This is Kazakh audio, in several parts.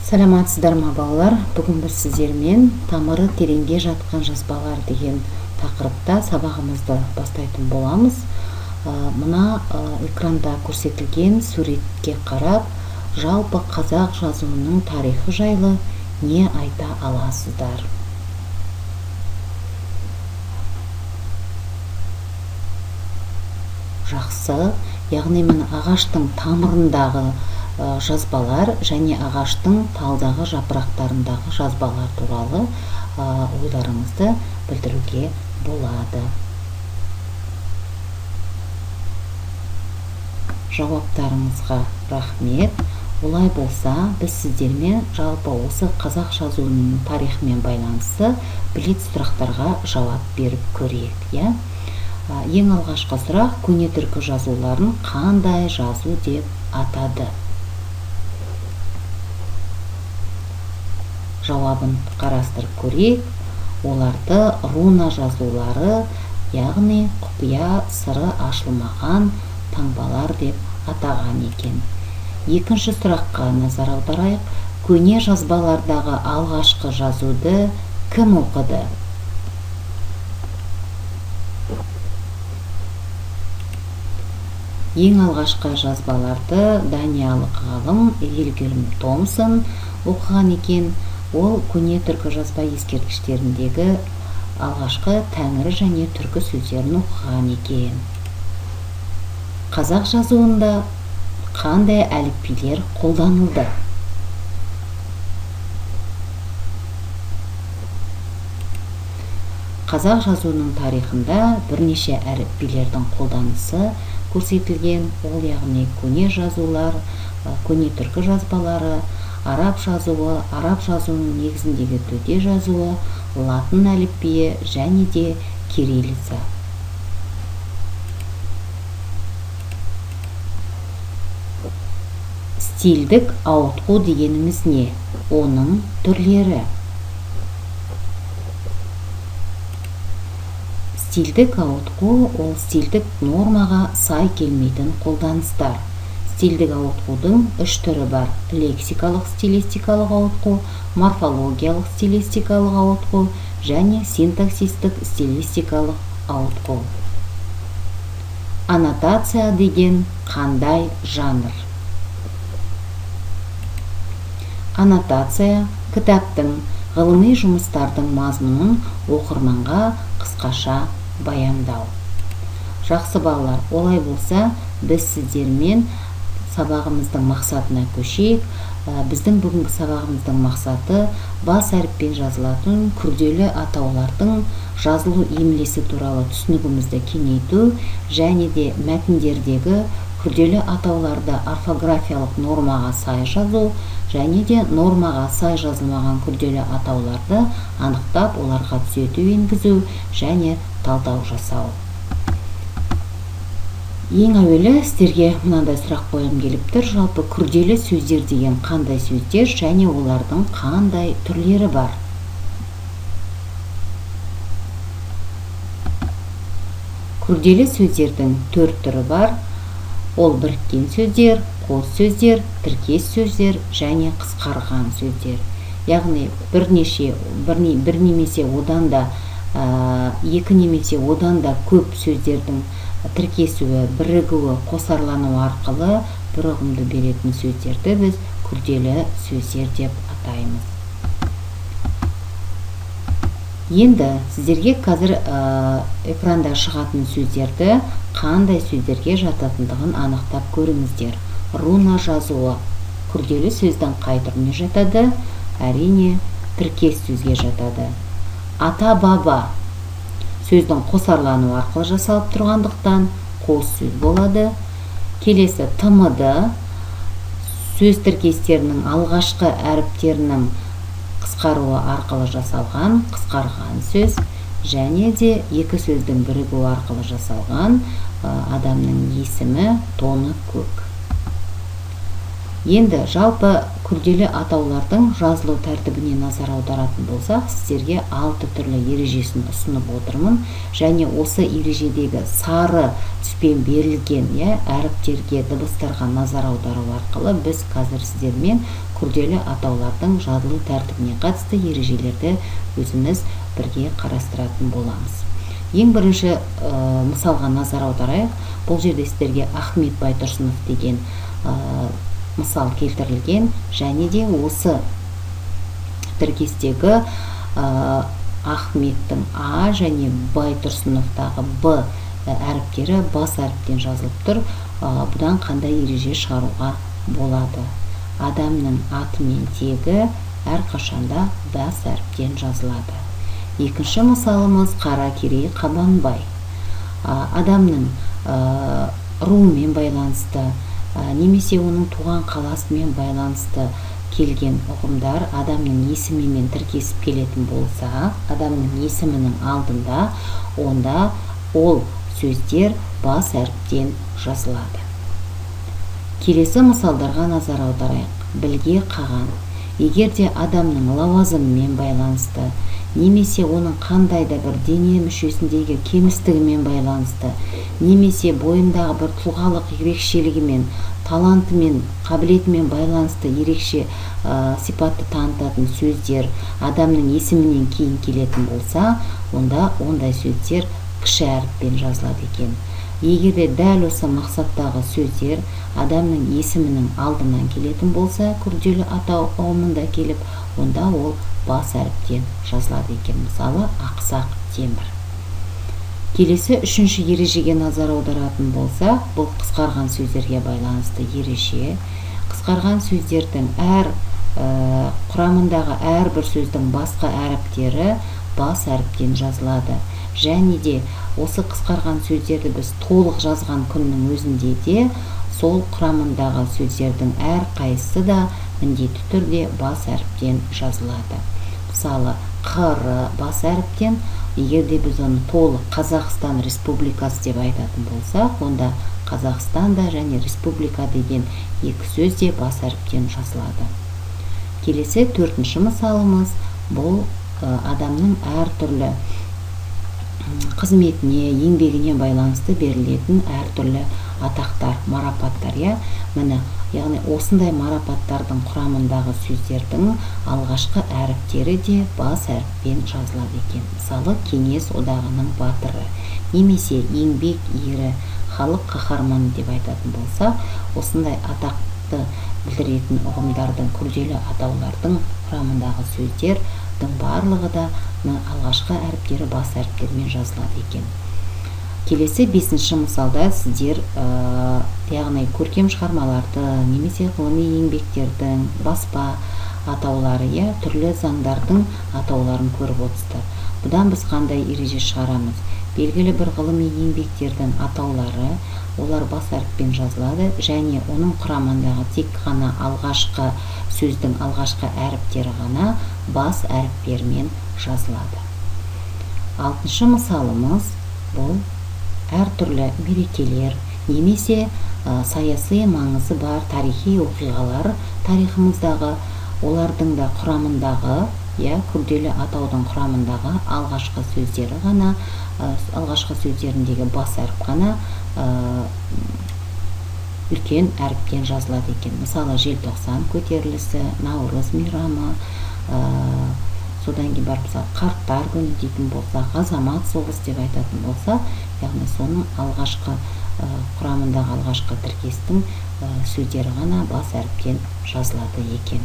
Саламатсыздар ма, балалар? Бүгін біз сіздермен тамыры тереңге жатқан жазбалар деген тақырыпта сабағымызды бастайтын боламыз. Мына экранда көрсетілген суретке қарап, жалпы қазақ жазуының тарихы жайлы не айта аласыздар? Жақсы, яғни мына ағаштың тамырындағы жазбалар және ағаштың талдағы жапырақтарындағы жазбалар туралы ойларыңызды білдіруге болады. Жауаптарыңызға рахмет. Олай болса, біз сіздермен жалпы осы қазақ жазуының тарихымен байланысты блиц сұрақтарға жауап беріп көрейік, иә? Ең алғашқы сұрақ: көне түркі жазуларын қандай жазу деп атады? Жауабын қарастырып көрейік. Оларды руна жазулары, яғни құпия сыры ашылмаған таңбалар деп атаған екен. Екінші сұраққа назар аударайық. Көне жазбалардағы алғашқы жазуды кім оқыды? Ең алғашқы жазбаларды даниялық ғалым Вильгельм Томсон оқыған екен. Ол көне түркі жазба ескерткіштеріндегі алғашқы тәңірі және түркі сөздерін оқыған екен. Қазақ жазуында қандай әліпбилер қолданылды? Қазақ жазуының тарихында бірнеше әліпбилердің қолданысы көрсетілген. Ол яғни көне жазулар, көне түркі жазбалары, араб жазуы, араб жазуының негізіндегі төте жазуы, латын әліпбиі және де кириллица. Стильдік ауытқу дегеніміз не? Оның түрлері. Стильдік ауытқу ол стильдік нормаға сай келмейтін қолданыстар. Стильдік ауытқудың үш түрі бар: лексикалық стилистикалық ауытқу, морфологиялық стилистикалық ауытқу және синтаксистік стилистикалық ауытқу. Аннотация деген қандай жанр? Аннотация кітаптың, ғылыми жұмыстардың мазмұнын оқырманға қысқаша баяндау. Жақсы, балалар, олай болса, біз сіздермен сабағымыздың мақсатына көшейік. Біздің бүгінгі сабағымыздың мақсаты бас әріппен жазылатын күрделі атаулардың жазылу емлесі туралы түсінігімізді кеңейту және де мәтіндердегі күрделі атауларды орфографиялық нормаға сай жазу және де нормаға сай жазылмаған күрделі атауларды анықтап, оларға түзету енгізу және талдау жасау. Ең әуелі сіздерге мынандай сұрақ қойғым келіп тұр. Жалпы күрделі сөздер деген қандай сөздер және олардың қандай түрлері бар? Күрделі сөздердің төрт түрі бар. Ол біріккен сөздер, қос сөздер, тіркес сөздер және қысқарған сөздер. Яғни бір немесе одан да, екі немесе одан да көп сөздердің тіркесуі, бірігуі, қосарлануы арқылы бір ұғымды беретін сөздерді біз күрделі сөздер деп атаймыз. Енді сіздерге қазір экранда шығатын сөздерді қандай сөздерге жататындығын анықтап көріңіздер. Руна жазуы күрделі сөздің қай түріне жатады? Әрине, тіркес сөзге жатады. Ата-баба сөздің қосарлануы арқылы жасалып тұрғандықтан қос сөз болады. Келесі ТМД сөз тіркестерінің алғашқы әріптерінің қысқаруы арқылы жасалған қысқарған сөз және де екі сөздің бірігуі арқылы жасалған адамның есімі Тоны Көк. Енді жалпы Күрделі атаулардың жазылу тәртібіне назар аударатын болсақ, сіздерге 6 түрлі ережесін ұсынып отырмын. Және осы ережедегі сары түспен берілген әріптерге, дыбыстарға назар аудару арқылы біз қазір сіздермен күрделі атаулардың жазылу тәртібіне қатысты ережелерді өзіміз бірге қарастыратын боламыз. Ең бірінші мысалға назар аударайық. Бұл жерде сіздерге Ахмет Байтұрсынов деген мысал келтірілген, және де осы тіркестегі Ахметтің А және Байтұрсыновтағы Б әріптері бас әріптен жазылып тұр. Бұдан қандай ереже шығаруға болады? Адамның аты мен тегі әрқашанда бас әріптен жазылады. Екінші мысалымыз Қаракерей Қабанбай. Адамның руымен байланысты немесе оның туған қаласымен байланысты келген ұғымдар адамның есімімен тіркесіп келетін болса, адамның есімінің алдында, онда ол сөздер бас әріптен жазылады. Келесі мысалдарға назар аударайық. Білге Қаған. Егер де адамның лауазымымен байланысты, немесе оның қандай да бір дене мүшесіндегі кемістігімен байланысты, немесе бойындағы бір тұлғалық ерекшелігімен, талантымен, қабілетімен байланысты ерекше сипатты танытатын сөздер адамның есімінен кейін келетін болса, онда ондай сөздер кіші әріппен жазылады екен. Егер де дәл осы мақсаттағы сөздер адамның есімінің алдынан келетін болса, күрделі атау ұғымында келіп, онда ол бас әріптен жазылады екен. Мысалы, Ақсақ Темір. Келесі үшінші ережеге назар аударатын болсақ, бұл қысқарған сөздерге байланысты ереже. Қысқарған сөздердің әр құрамындағы әрбір сөздің басқа әріптері бас әріптен жазылады. Және де осы қысқарған сөздерді біз толық жазған күннің өзінде де сол құрамындағы сөздердің әр қайсысы да міндетті түрде бас әріптен жазылады. Мысалы, қр бас әріптен, егер де біз оны толық Қазақстан Республикасы деп айтатын болсақ, онда Қазақстан да және Республика деген екі сөз де бас әріптен жазылады. Келесі төртінші мысалымыз бұл адамның әртүрлі қызметіне, еңбегіне байланысты берілетін әртүрлі атақтар, марапаттар, иә. Міне, яғни осындай марапаттардың құрамындағы сөздердің алғашқы әріптері де бас әріппен жазылады екен. Мысалы, Кеңес Одағының батыры немесе еңбек ері, халық қаһарманы деп айтатын болсақ, осындай атақты білдіретін ұғымдардың, күрделі атаулардың құрамындағы сөздердің барлығы да алғашқы әріптері бас әріптермен жазылады екен. Келесі бесінші мысалда сіздер, яғни көркем шығармаларды немесе ғылыми еңбектердің баспа атаулары, түрлі заңдардың атауларын көріп отырсыздар. Бұдан біз қандай ереже шығарамыз? Белгілі бір ғылыми еңбектердің атаулары, олар бас әріппен жазылады және оның құрамындағы тек қана алғашқы сөздің алғашқы әріптері ғана бас әріптермен жазылады. Алтыншы мысалымыз бұл әртүрлі мерекелер немесе саяси маңызы бар тарихи оқиғалар тарихымыздағы, олардың да құрамындағы, күрделі атаудың құрамындағы алғашқы сөздері ғана, алғашқы сөздеріндегі бас әріп қана үлкен әріптен жазылады екен. Мысалы, Желтоқсан көтерілісі, Наурыз мейрамы, содан кейін барып, мысалы, қарттар күні дейтін болсақ, азамат соғыс деп айтатын болсақ, яғни соның алғашқы құрамындағы алғашқы тіркестің сөздері ғана бас әріптен жазылады екен.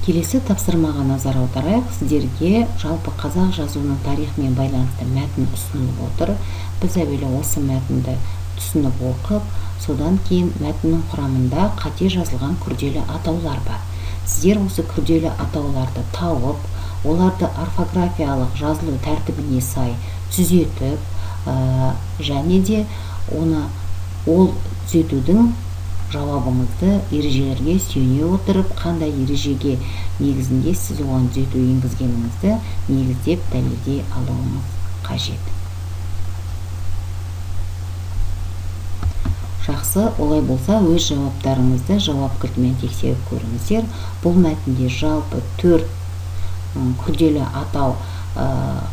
Келесі тапсырмаға назар аударайық. Сіздерге жалпы қазақ жазуының тарихымен байланысты мәтін ұсынылып отыр. Біз әуелі осы мәтінді түсініп оқып, содан кейін мәтіннің құрамында қате жазылған күрделі атаулар бар. Сіздер осы күрделі атауларды тауып, оларды орфографиялық жазылу тәртібіне сай түзетіп, және де оны ол түзетудің жауабыңызды ережелерге сүйене отырып, қандай ережеге негізінде сіз оған түзету енгізгеніңізді негіздеп дәлелдей алуыңыз қажет. Жақсы, олай болса, өз жауаптарыңызды жауап кілтімен тексеріп көріңіздер. Бұл мәтінде жалпы 4 күрделі атау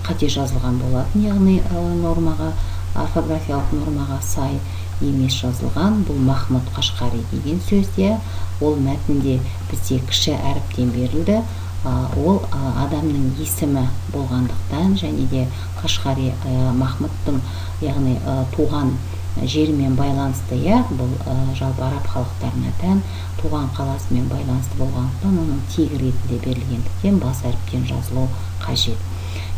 қате жазылған болатын, яғни нормаға, орфографиялық нормаға сай емес жазылған. Бұл Махмұд Қашқари деген сөз де, ол мәтінде бізде кіші әріптен берілді. Ол адамның есімі болғандықтан және де Қашқари Махмұдтың, яғни туған жерімен байланысты, иә, бұл жалпы араб халықтарына тән туған қаласымен байланысты болғандықтан, оның тегі ретінде берілгендіктен бас әріптен жазылу қажет.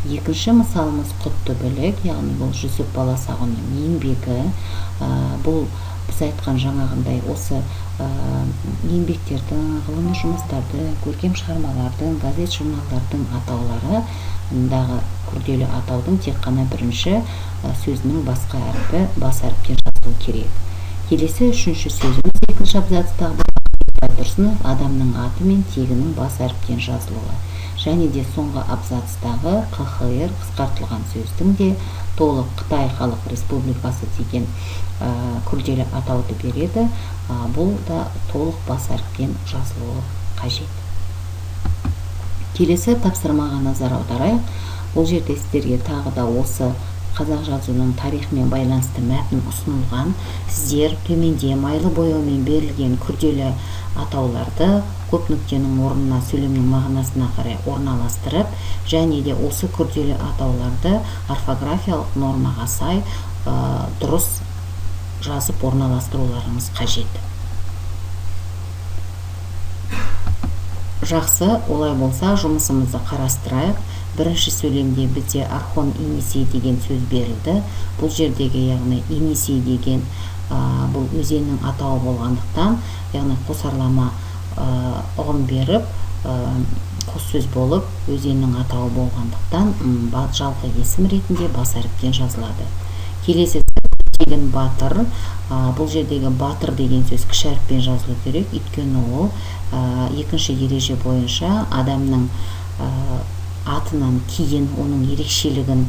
Екінші мысалымыз Құтты білік, яғни бұл Жүсіп Баласағұнның еңбегі. Бұл біз айтқан жаңағындай осы еңбектердің, ғылыми жұмыстардың, көркем шығармалардың, газет журналдардың атауларындағы күрделі атаудың тек қана бірінші сөзінің басқа әрпі бас әріптен жазылу керек. Келесі үшінші сөзіміз екінші абзацтағы Байтұрсынов, адамның аты мен тегінің бас әріптен жазылуы. Және де соңғы абзацтағы ҚХР қысқартылған сөздің де толық Қытай Халық Республикасы деген күрделі атауды береді. Бұл да толық бас әріптен жазылуы қажет. Келесі тапсырмаға назар аударайық. Бұл жерде сіздерге тағы да осы қазақ жазуының тарихымен байланысты мәтін ұсынылған. Сіздер төменде майлы бояумен берілген күрделі атауларды көп нүктенің орнына сөйлемнің мағынасына қарай орналастырып, және де осы күрделі атауларды орфографиялық нормаға сай дұрыс жазып орналастыруларыңыз қажет. Жақсы, олай болса жұмысымызды қарастырайық. Бірінші сөйлемде бізде Орхон Енисей деген сөз берілді. Бұл жердегі, яғни Енисей деген бұл өзеннің атауы болғандықтан, яғни қосарлама ұғым беріп, қос сөз болып өзеннің атауы болғандықтан жалқы есім ретінде бас әріптен жазылады. Келесі тегін батыр. Бұл жердегі батыр деген сөз кіші әріппен жазылу керек, өйткені ол екінші ереже бойынша адамның атынан кейін оның ерекшелігін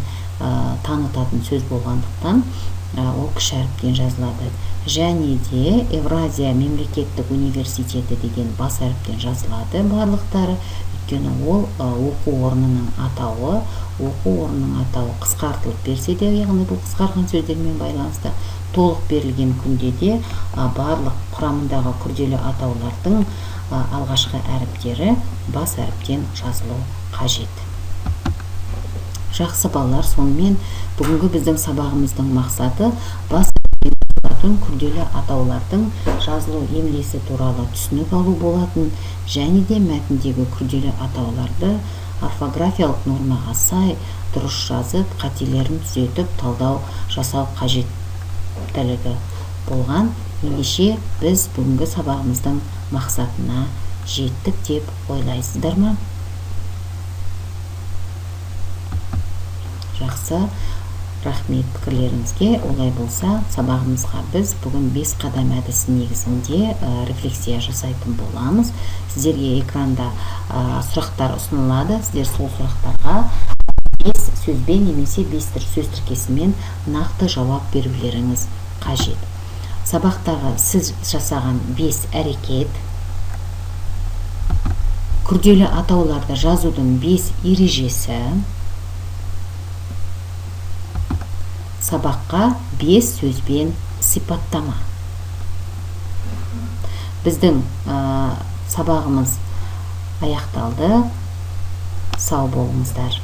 танытатын сөз болғандықтан ол кіші әріптен жазылады. Және де Евразия мемлекеттік университеті деген бас әріптен жазылады барлықтары, өйткені ол оқу орнының атауы. Оқу орнының атауы қысқартылып берсе де, яғни бұл қысқарған сөздермен байланысты толық берілген күнде де барлық құрамындағы күрделі атаулардың алғашқы әріптері бас әріптен жазылу қажет. Жақсы балалар, сонымен бүгінгі біздің сабағымыздың мақсаты бас әріптен жазылатын күрделі атаулардың жазылу емлесі туралы түсінік алу болатын, және де мәтіндегі күрделі атауларды орфографиялық нормаға сай дұрыс жазып, қателерін түзетіп, талдау жасау қажеттілігі болған. Ендеше біз бүгінгі сабағымыздың мақсатына жеттік деп ойлайсыздар ма? Жақсы, рахмет пікірлеріңізге. Олай болса, сабағымызға біз бүгін 5 қадам әдісі негізінде рефлексия жасайтын боламыз. Сіздерге экранда сұрақтар ұсынылады. Сіздер сол сұрақтарға 5 сөзбен немесе 5 сөз тіркесімен нақты жауап берулеріңіз қажет. Сабақтағы сіз жасаған 5 әрекет, күрделі атауларды жазудың 5 ережесі, сабаққа 5 сөзбен сипаттама. Біздің сабағымыз аяқталды. Сау болыңыздар.